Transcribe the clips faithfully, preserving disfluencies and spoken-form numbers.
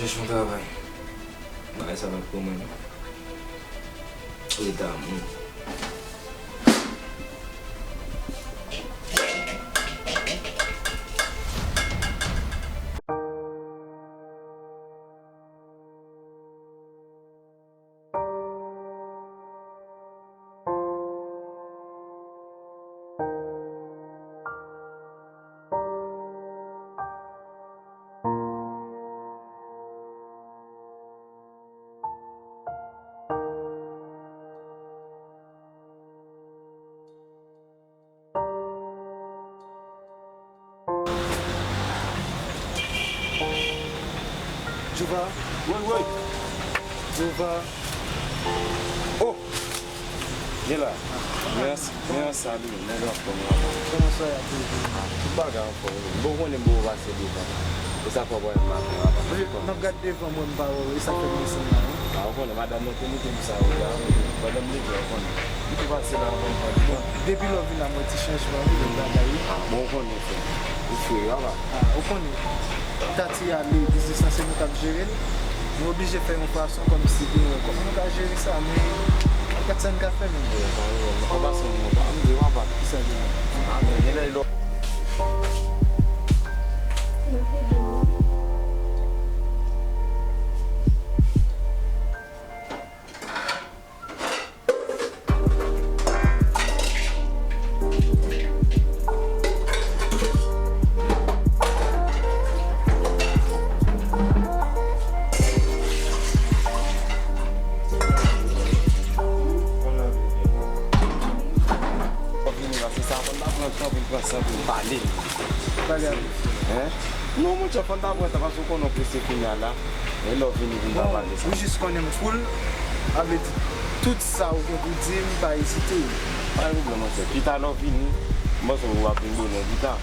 Chèche yon travay. Bagay sa pa pou mwen non. Reta moun. Jova. Woy, woy. Jova. Oh! Gen la. Men an, men an sali, nèg anfòm la. Kòman sa y ap ye? Tout bagay anfòm wi. Bon, ou konnen m poko pase devan. E sa fè w pa wè m maten an. M ap gade devan mwen, m pa wè w, e sa fè m desann la wi. A, ou konnen, madanm nan te mete m sa wi la. Pandan m leve, ou konnen. M te pase la anvan m pran devan. Depi lè w vin la, m wè ti chanjman wi, lòt bagay wi. A, bon, ou konnen frè. Ou fre, papa. A, ou konnen. Tati ale, biznis lan se nou k ap jere l. Nou oblije fè yon fason kòmsi pou nou wè kòman nou ka jere sa, men gad sa n ka fè menm. Anba sou mwen, pa m di w anba. Kisa li ye? A, men, gen lè lò. Fò vini la, se sa, fò n ta pran tan pou n pran san pou n pale. Pale avè m. Hein? Non, monchè, fò n ta pran tan, paske w konnen w prese kounye a la. E lè w vini pou n ta pale sa. Ou jis konnen m cool, sa vle di tout sa ou gen pou di m, pa ezite. Pa gen pwoblèm, monchè. Pita lè w vini, m panse w ap vin bonè pita.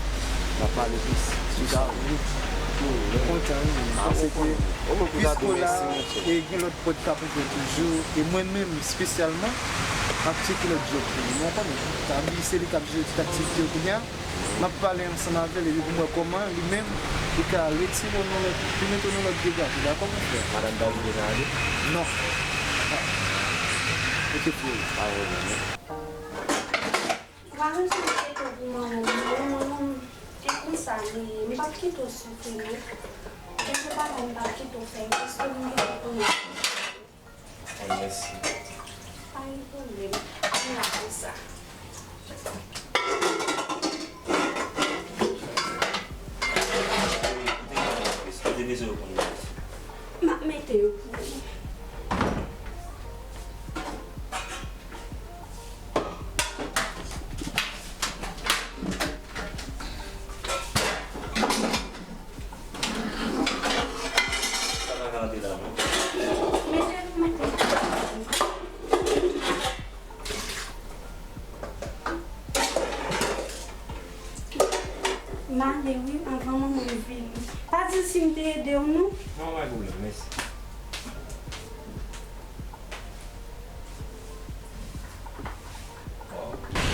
N ap pale plis. Pita. M kontan wi. Paske piske w la, e gen lòt pòt k ap ouvè toujou. E mwen menm, espesyalman, m ap tcheke lòt djòb pou li. Bon, konnen, Tabi, se li k ap jere tout aktivite yo kounye a. M ap pale ansanm avè l epi pou m wè kòman li menm li ka retire w nan lòt, li mete w nan lòt dega tou, dakò, mon frè? Madanm David deja ale? Non. Ok, frè. Pa pwoblèm non. Ou pa bezwen enkyete w pou manman w, non, manman m, e konsa li ye, m p ap kite w soufri non. Gen de bagay m p ap kite w fè, paske m gen pou konnen. Mèsi. Pa gen pwoblèm. Ann la konsa. Ou te bezwen reponn mwen. M ap mete yo pou ou. Sa pa ka antre la non. Mete, mete. M ale wi, anvan manman m vini. Pa di l si m te ede w non. Non, pa gen pwoblèm, mèsi.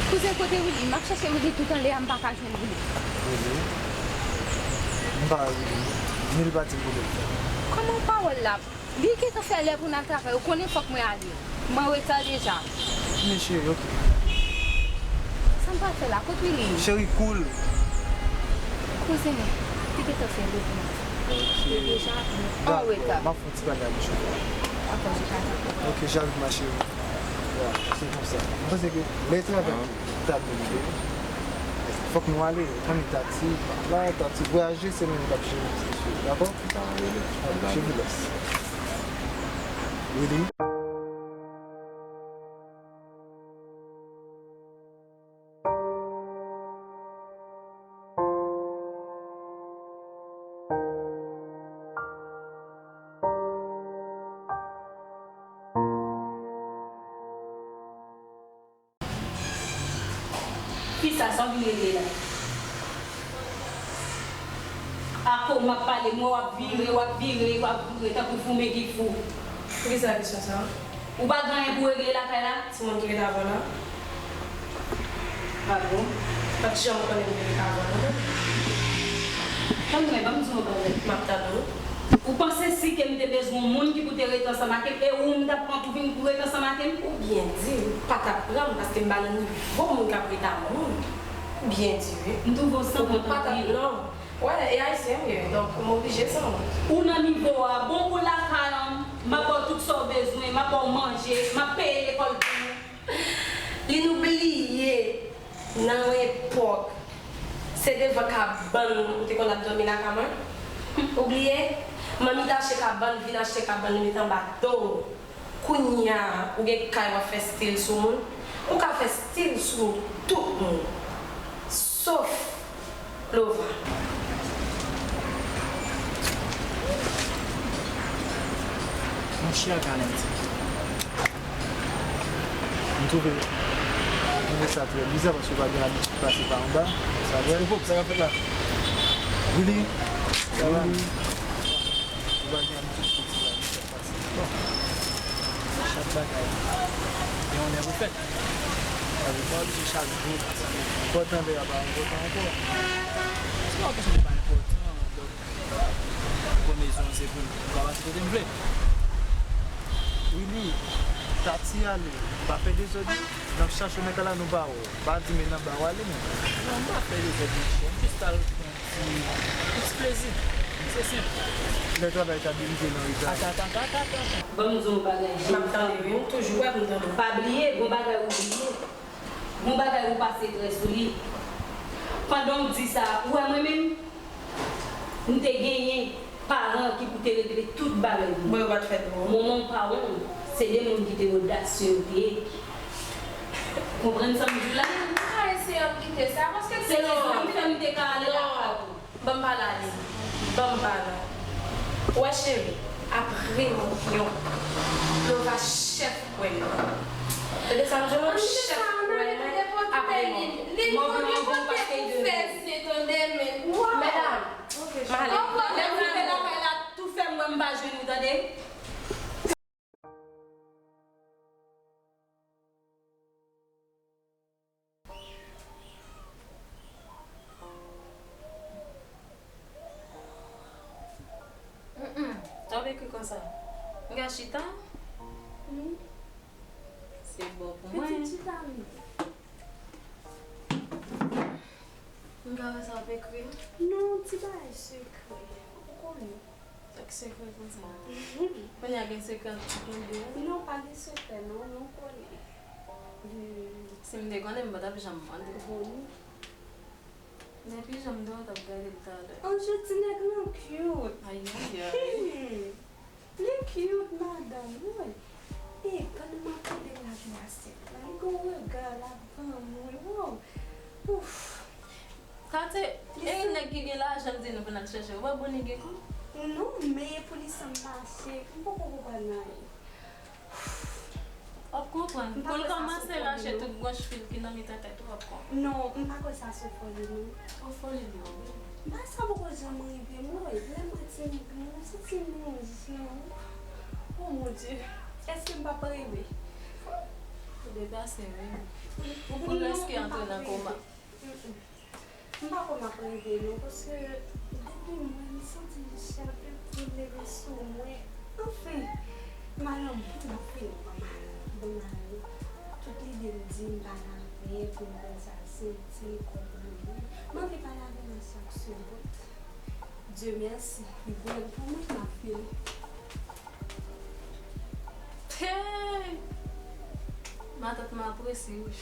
Kouzen, kote Willy? M ap chèche Willy tout anlè a, m pa ka jwenn Willy. Willy? M pa wè Willy. Ni li pa di m kote l fè. Kòman pawòl la? Li gentan fè lè pou n al travay, ou konnen fòk mwen ale. M anreta deja. Men cheri, ok. Sa m pral fè la? Kot Willy ye? Cheri, cool. Kouzen, li gentan fè lè pou n al travay. Ok. Li deja anreta. Dakò, m ap fè yon ti bagay pou chofè a. Dakò, je t'attends. Ok, j'arrive, ma chérie. Ya, se konsa. M panse ke lè travay ta byen, fòk nou ale. Ou konnen Tati, la, Tati vwayaje, se mwen k ap jere ti mesye yo, dakò? Dakò, je vous laisse. Willy. Kisa sa w vin regle la? Ako m ap pale, m wè w ap vire, w ap vire, w ap vire tankou foumen ki fou. Poukisa kesyon sa a? Ou pa gen anyen pou w regle lakay la? Timoun ki ret avan la. A bon? Pa t janm konnen m te ret avan non. Tann mwen, ban m di w yon bagay. M ap tann ou. Ou panse si ke m te bezwen yon moun ki pou te ret ansanm ak m, e ou m t ap pran pou vin pou ret ansanm ak m? Ou byen di, ou pa t ap pran m paske m pa nan nivo moun k ap ret ak moun. Ou byen di, wi. M twouve w sanwont anpil. Ou pa t ap, non. Wè, e ayisyen m ye, donk m oblije sanwont. Ou nan nivo a, bon, ou lakay an, m ap ba w tout sa w bezwen, m ap ba w manje, m ap peye lekòl pou ou. Li nou bliye nan yon epòk, se devan kabann ou te konn ap dòmi lakay mwen. Ou bliye? Manmi t achte kabann, vin achte kabann, li met anba do w. Kounye a, ou gen kay w ap fè stil sou moun. Ou ka fè stil sou tout moun. Sof Lova. Monchè Kalenti, m twouve, m twouve sa trè biza paske w pa gen abitid pase pa anba. Sa vrè? Sa k ap fèt la? Willy, sa va? Willy, ou pa gen abitid soti la, men sa k pase? Bon, chak bagay gen yon lè pou fèt. Sa vle di, pa oblije chak jou pase. Enpòtan lè a pa enpòtan ankò. Se pa yon kesyon de pa enpòtan, donk, konbinezon se pou m ka pase kote m vle. Willy, Tati ale, pa fè dezòd wi. N ap chache w nan kay la, nou pa wè w. Pa di men nan ba w ale non. Non, m pa fè dezòd, monchè. M jis al pran ti, ti plezi. Se senp. Lè travay ta derive nan reta. Ata, ata, ata, ata, ata. Ban m di w yon bagay. M ap tande wi, m toujou wè pou m tande. Pa bliye, gon bagay ou bliye. Gon bagay ou pase trè sou li. Pandan w di sa, ou wè mwen menm, m te genyen paran ki pou te regle tout bagay pou mwen. Bon, yo pa t fè dlo. Manman w, paran w, se de moun ki te odasye yo te ye. Konprann sa m di w la? M pa eseye ap kite sa, paske se rezon ki fè m te ka ale lakay ou. Ban m pale a li. Ban m pale. Ou wè cheri, apre m yon Lova chèf kwè m. Tande sa m di w, chèf kwè m, apre m. Mwen vle anvan paske de. Medam, m ale. Lè m rive lakay la, tou fè m wè m pa jwenn ou, tande? Mm, mm. W ap ekri konsa. M ka chita? Wi. Se bon pou mwen. Pitit chita, wi. M ka wè sa w ap ekri? Non, ti bagay sekrè. Ou konnen. Sa k sekrè konsa? Kounye a gen sekrè ant nou de? Non, pa gen sekrè, non, nou konnen. Si m te konnen, m pa t ap janm mande w. Bon, wi. Depi jan m te wè w t ap gade l talè. Anjou, ti nèg lan cute. Ay, ay, ay. Hmm. Li cute, madanm, wi. E, pandan m ap tande l ap nan asyèt la, li gon rega l ap ban mwen, wow. Ouf. Sa se, e nèg ki gen lajan l di nou pou n al chèche. Ou pa bon nèg gen kòb? Non, men e pou li sanm mache. M poko konprann anyen. W ap konprann. Pou l kòmanse rache tout branch fil ki nan mitan tèt ou, w ap konprann. Non, m pa kwè sa se foli, non. O, foli li ye, wi. Bagay sa poko janm rive m, wi. Lè m wè ti nèg lan, m santi m yon jan. Oh mon Dieu. Èske m p ap reve? Ou depase, wi. Ou preske antre nan koma. M pa kwè m ap reve non, paske depi m wè m santi chè ap vin leve sou mwen. Anfen, m al nan bon fini pran mal, bon mal. Tout lide m di m pale avè l pou m konn sa l santi, kòman li ye. M anvi pale avè l a chak segonn. Dye mèsi, li bon pou mwen, m ap fini. Hey! Matant m apresye wi.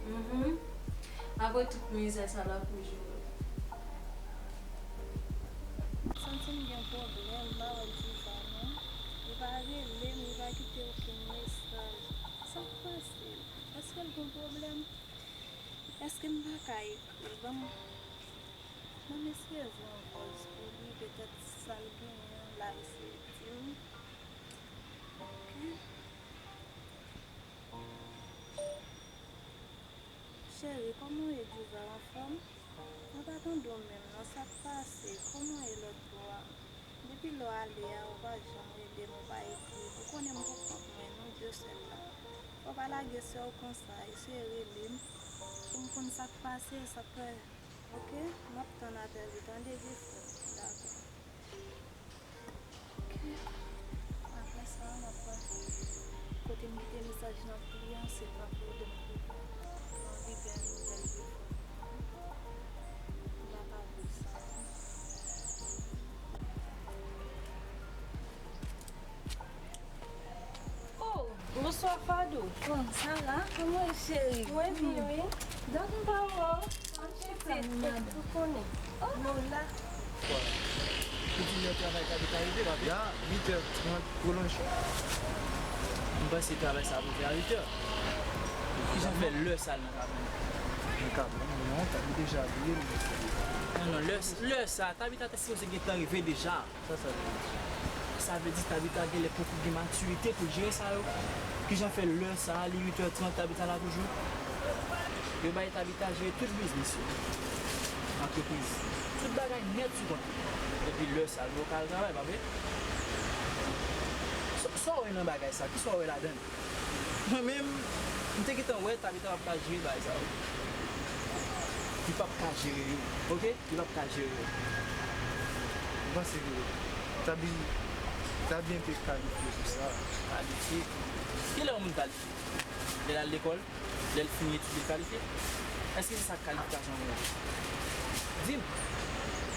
Mhm. Apre tout mizè sa l ap jere. Santi m gen pwoblèm, m pa wè l di sa non. Li pa rele m, li pa kite okenn mesaj. Sa k pase? Èske l gen pwoblèm? Èske m pa ka ekri l? Ban m, ban m eseye voye yon vòs pou li, petèt sa l genyen an, l a eseye di m. Ok. Cheri, kòman w ye, Djouva, w anfòm? Mwen pa tande w menm non, sa k pase? Kòman w ye lòt bò a? Depi lè w ale a, ou pa janm rele m, ou pa ekri m. Ou konnen m poukont mwen non, Diosèl la. Fò w pa lage sè w konsa, eseye rele m pou m konn sa k pase, sa k fè. Ok, m ap tann apèl ou, tande, wi, frè m. Dakò. Apre sa, m ap wè kote m kite mesaj nan pou li an, si l pa pou ede m pou li. M anvi gen yon bèl refò. M pa ka viv san li. Oh, bonswa, Fadou. Oh, Sarah, kòman w ye, cheri? Mwen byen, wi. Donk, m pa wè w. Sa m chita, madanm. Ou konnen. Oh, nou la. Pou di lè travay Tabita rive, pa vre? Ya, uit è trant pwolonje. M panse travay sa pou fè a uit è. Kijan fè lè sa l nan kabòn? Nan kabòn, non, Tabita deja rive, non. Non, non, lè, lè sa, Tabita te sipoze gentan rive deja. Sa sa vle di? Sa vle di Tabita genlè poko gen matirite pou l jere sa yo. Kijan fè lè sa a, li uit è trant, Tabita la toujou? Yo bay Tabita jere tout biznis yo, antrepriz, tout bagay nèt sou kont li. Epi lè sa a, l poko al travay, pa vre? Sa, sa w wè nan bagay sa? Kisa w wè ladan l? Mwen menm, m te gentan wè Tabita p ap ka jere bagay sa yo. Li p ap ka jere yo, oke? Li p ap ka jere yo. M panse ke Tabi, Tabi enpe kalifye pou sa. Kalifye? Kilè yon moun kalifye? Lè l al lekòl? Lè l fini etid li kalifye? Èske se sa k kalifikasyon pou mwen? Di m.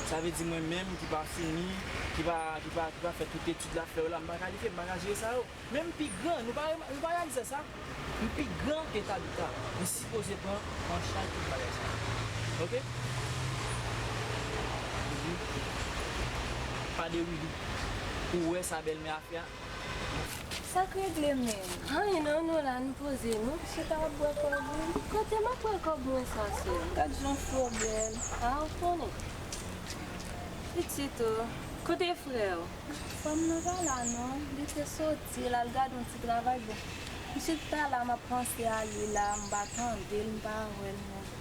Sa vle di mwen menm ki pa fini, ki pa, ki pa, ki pa fè tout etid l ap fè yo la, m pa kalifye, m pa ka jere sa yo. Men m pi gran, nou pa, nou pa reyalize sa? M pi gran ke Tabita. M sipoze pran an chaj tout bagay sa. Oke? Pa de wiwi. Ou wè sa bèlmè a fè a? Sa k regle menm? Anyen non, nou la, n poze nou. Chita w ap bwè kòb ou. Kote m ap bwè kòb mwen sa, sè? Gad jan w fò bèl. A, ou konnen. Pitit o, kote frè w? Frè m nan pa la non, li te soti, l al gade yon ti travay. Bon, m chita la, m ap panse a li la, m pa tande l, m pa wè l non.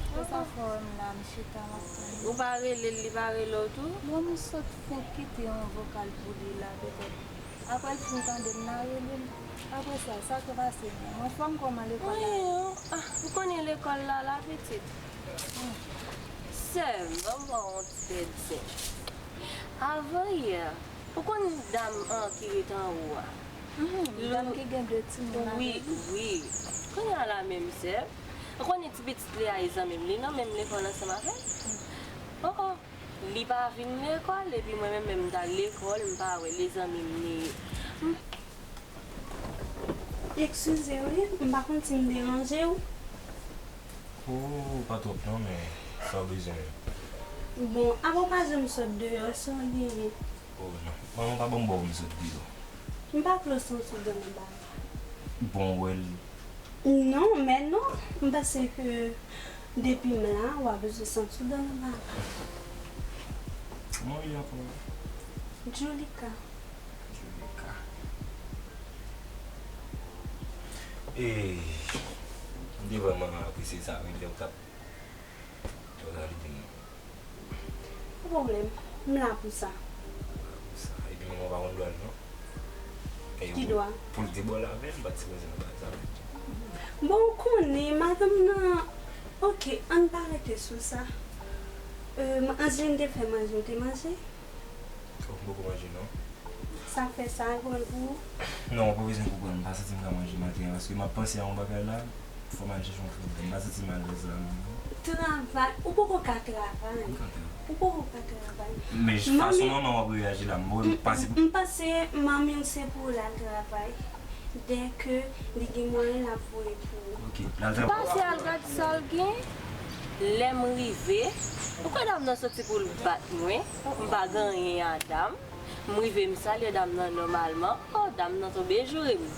Konsa frè m la, m chita, m ap tande. Ou pa rele l, li pa rele w tou? Bon, m sot fenk kite yon vokal pou li la, petèt. Apre l fin tande m nan rele m. Apre sa, sa k pase menm? Mwen, frè m, kòman lekòl la? Anyen, ah, ou konnen lekòl la, la pitit. Sè m, ban m ba w yon ti bèt zen. Avan yè, ou konn dam an ki ret anwo a? Mhm, dam ki gen de timoun avè li? Wi, wi. Kounye a la menm, sè m, ou konnen ti pitit li a e zanmi m, li nan menm lekòl ansanm avè m. Oh, oh. Li pa vin lekòl, epi mwen menm, menm m t al lekòl, m pa wè, li zanmi m li ye. M- Eskize wi, m pa konn si m deranje w. Oh, pa twòp non, men sa w bezwen menm? Bon, apa w pa janm sot deyò, sa w genyen? Oh non, manman pa ban m bò pou m sot deyò. M pa vle w santi w dan nan bagay. Bon, wè l. Non, men non, m panse ke depi m la, w a bezwen santi w dan nan bagay. Kòman w rele ankò? Julika. Julika. E, m te vrèman apresye sa, wi, lè w t ap, lè w t ap ede m nan. Pa pwoblèm, m la pou sa. Sa, epi manman w pa konn dwa l non. Ki dwa? Pou l te ba w l avè l, m pa t sipoze nan bagay sa vre. Bon, ou konnen, madanm nan, oke, ann pa rete sou sa. Euh, Angeline te fè manje, ou te manje? Oh, m poko manje non. Sa fè sa, l pran l pou ou? Non, ou pa bezwen konprann, m pa santi m ka manje maten an, paske m ap panse a yon bagay la, fò m al chèche yon fòm. M pa santi m alèz la menm non. Travay, ou poko ka travay. M ka travay. Ou poko ka travay. Men fason manman w ap reyaji la, m wè m pase. M panse manmi w se pou l al travay. Dèke li gen mwayen l ap voye pou ou. Ok, l al travay. Pase al gad sa l gen. Lè m rive, ou kwè dam nan soti pou l bat mwen? M pa gen anyen a dam. M rive, m salye dam nan nòmalman. Oh, dam nan tonbe joure m.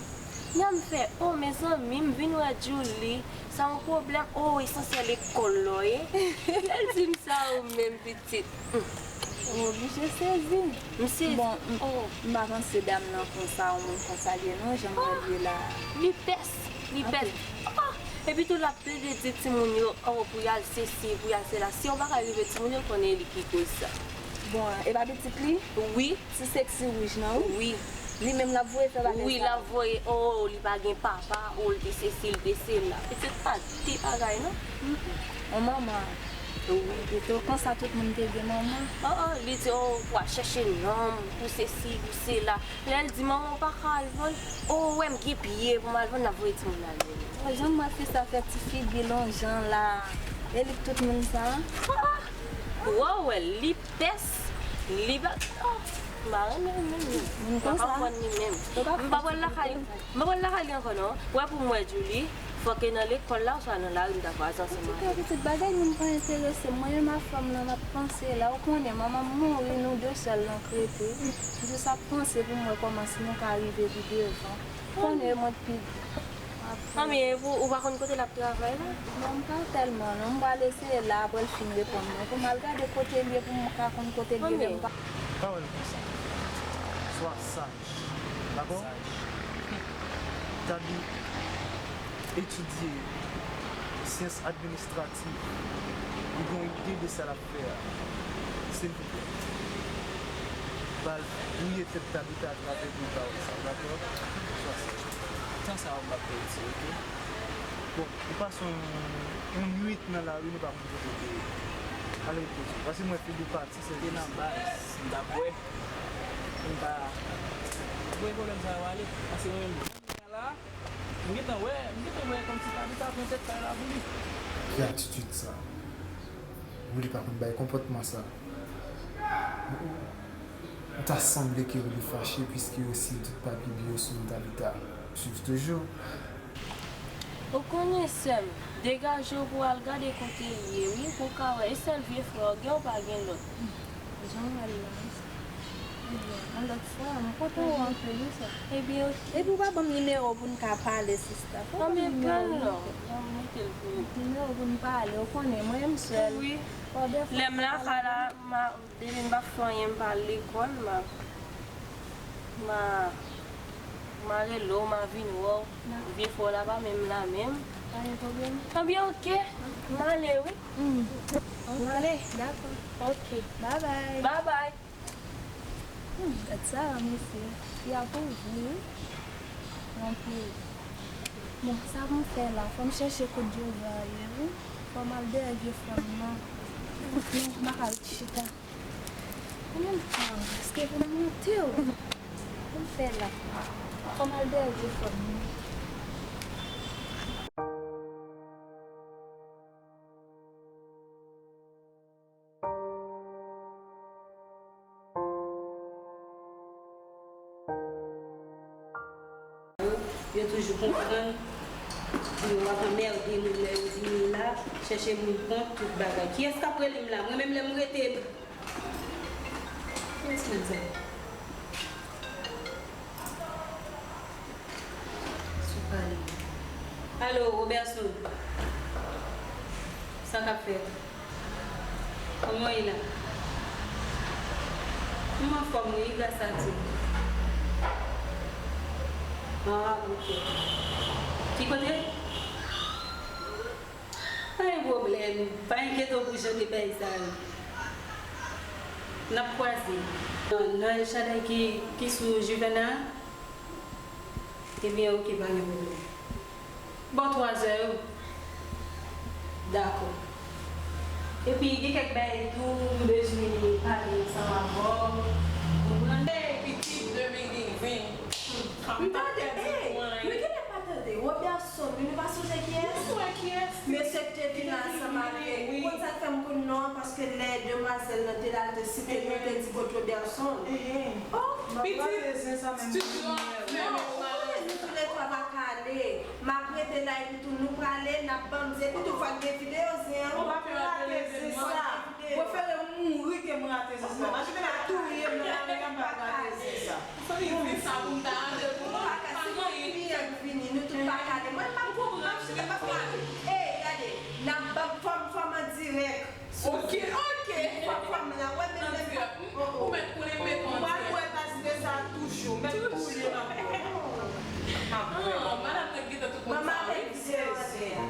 Nan m fè, oh, mezanmi, m vin wè Djouly. Sa yon pwoblèm? Oh, esansyèl lekòl la w ye. Lè l di m sa, ou menm pitit. Ou oblije sezi. M sezi. Bon, m, oh, m pa panse dam nan konsa, yon moun konsa l ye non, jan m wè l ye la. Li pès, li pès. Oh, epi tou l ap plede di timoun yo, oh, pou y al sesi, pou y al sela. Si yo pa ka rive timoun yo, konnen li ki koz sa. Bon, e pa pitit li? Wi. Ti seksi wouj nan, wi. Wi. Li menm l ap voye fè bagay sa. Wi, l ap voye, oh, li pa gen papa, oh, li te sesi, li te sela. Pitit pa de bagay non. Mm, mm. On manman. Wi, pito, konsa tout moun te gen manman. Oh, oh, li di, oh, w ap chèche nonm, pou sesi, pou sela. Lè l di, manman, w pa ka al vann. Oh, w wè m gen pye pou m al vann, n ap voye timoun al vann. Oh, jan m wè fi sa fè ti figi lonjan la. E li k tout moun sa? Oh, oh. Wè, wè, li pès, li ba, oh, m pa renmen l menm, non. M pa konprann li menm. M pa pral lakay li. M pa pral lakay li ankò non. Wè pou m wè Djoulie, fòk e nan lekòl la oswa nan lari m ta kwaze ansanm avè l. Antouka pitit, bagay moun pa enterese m. Mwen menm ak fanm nan m ap panse la. Ou konnen manman m mouri, nou de sèl n ap rete. M jis ap panse pou m wè kòman si nou ka rive pi devan. Ou konnen mwen pi ap... Anmye, ou pa konn kote l ap travay la? Non, m pa tèlman non. M pral eseye la apre l fin reponn mwen. Pou m al gade kote l ye pou m ka konn kote l ye menm. Pa wè l konsa. Swa saj. Dakò? Tabi etidye syans administratif, li gen yon ide de sa l ap fè a. Silvouplè. Ba l bwouye tèt Tabita atravè de pawòl sa yo, dakò? Tan sa a m ap pèdi, oke? Bon, ou pase yon, yon nwit nan lari, nou pa konn kote w te ye. Ale repoze w. Paske mwen fè de pati. Te nan baz, m t ap bwè. M pa voye pwoblèm sa yo ale. Paske mwen menm, kounye a la, m gentan wè, m gentan wè kòmsi Tabita pran tèt kay la pou li. Ki atitid sa? Ou li pa konn bay konpòtman sa. Ou ta sanble ke ou li fache piske yo siye tout papye biyè sou non Tabita. Swiv toujou. Ou konnen sè m, degaje w pou w al gade kote l ye wi, pou w ka wè. E sèl vye frè w gen, ou pa gen lòt. Jan w wè l la, ebyen, yon lòt fwa, m kontan wè w anpil wi sè. Ebyen, oke. Epi w pa ban m nimewo w pou n ka pale, sista. Fò w ban m nimewo w. Ban m mete l pou ou. Nimewo w pou n pale, ou konnen, mwen menm sèl. Wi. Lè m lakay la, m a Depi m pa fè anyen, m pa al lekòl, m a, m a, m a rele w, m a vin wè w. Vye frè w la pa menm la menm. Pa gen pwoblèm. Ebyen, oke. M ale, wi. M ale. Dakò. Oke. Babay. Babay. Hmm, gad sa, mesye. Fi a pou vre, wi. Anpil. Bon, sa pou m fè la? Fò m chèche kote Jova ye, wi. Fò m al dèyè vye frè m nan. Non, m pa ka ret chita. Mwen menm, èske pou m monte w? Pou m fè la? Fò m al dèyè vye frè m nan. Yo toujou konprann. Yo ap anmède moun lè yo vini la, chèche moun kont tout bagay. Kiyès k ap rele m la? Mwen menm lè m rete Kiyès menm sa? Sou pale. Alo, Robertson. Sa k ap fèt? Kòman w ye la? M anfòm wi, gras a Dye. Ah, ok. Ki kote? Pa gen pwoblèm, pa enkyete w pou jan de bagay sa yo. N ap kwaze. Nan El Shaddai ki, ki sou Juvena a? Ebyen, ok, pa gen pwoblèm. Bò twazè yo. Dakò. Epi, gen kèk bagay tou, m bezwen pale ansanm avè w. Konprann? Ey, pitit, de mil vin. M tande, ey, mwen genlè pa tande. Robertson, wi, nou pa sonje kiyès? Nou sonje kiyès? Mesye ki te vin la ansanm avè l. Wi. Ou konn sa k fè m konn non an? Paske lè demwazèl nan te la, l te site non, te di kot Robertson. Oh, pitit, stidyo a fèmen. Non, ou konnen nou toulètwa pa ka ale. M ap rete la epi tou nou prale, n ap ban m zen. Epi tou fòk gen videyo zen an. Ou pa ka rate zen sa. Prefere m mouri ke m rate zen sa. Mache te ka touye m nan lari a, m p ap rate zen sa. Sa li di sa pou m ta ale pou mwen. Pa ka, si yon kliyan k vini, nou tout pa ka ale. Mwen, m ap, m ap chita paske, ey, gade, n ap ban m fòm, fòm an dirèk. Ok, ok. Fòm, fòm la, wè, men, men, oh, oh. Ou mèt konnen m mete an dirèk. M ap wè paske sa toujou, mèt touye m ap wè. M ap wè. Ah, madanm nan gentan tout moun sa, wi. Manman avèk videyo an tè a.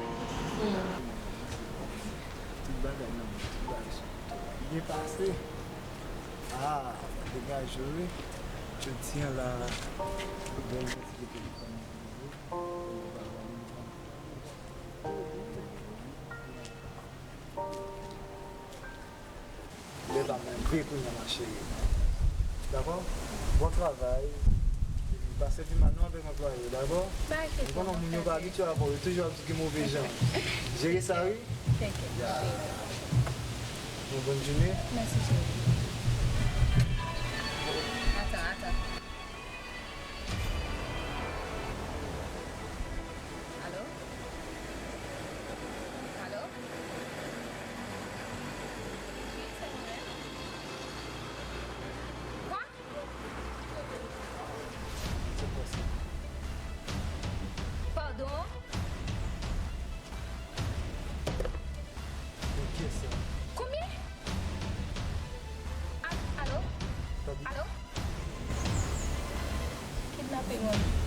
Tout bagay nan men, tout bagay sou kontwòl. Byen pase. Ah, degaje w wi. Jodi a la, bèl mèt ki te telefòn nan pou ou. Ou pa gade li pa. Ou byen, ou byen. Ou byen. Kounye a, ma chérie. Dakò? Bon travay. Epi pa sèvi mal non avèk anplwaye yo, dakò? M konnen moun yo pa abitye avè w, yo toujou ap di gen move jan. Jere sa, wi. Thank you. Ya. Bon, bonne journée. Mèsi, cheri. Atann, atann. Alo? Alo? Wi, se mwen menm. Kwa? Padon? Konbyen? A-, alo? Alo? Kidnape mwen.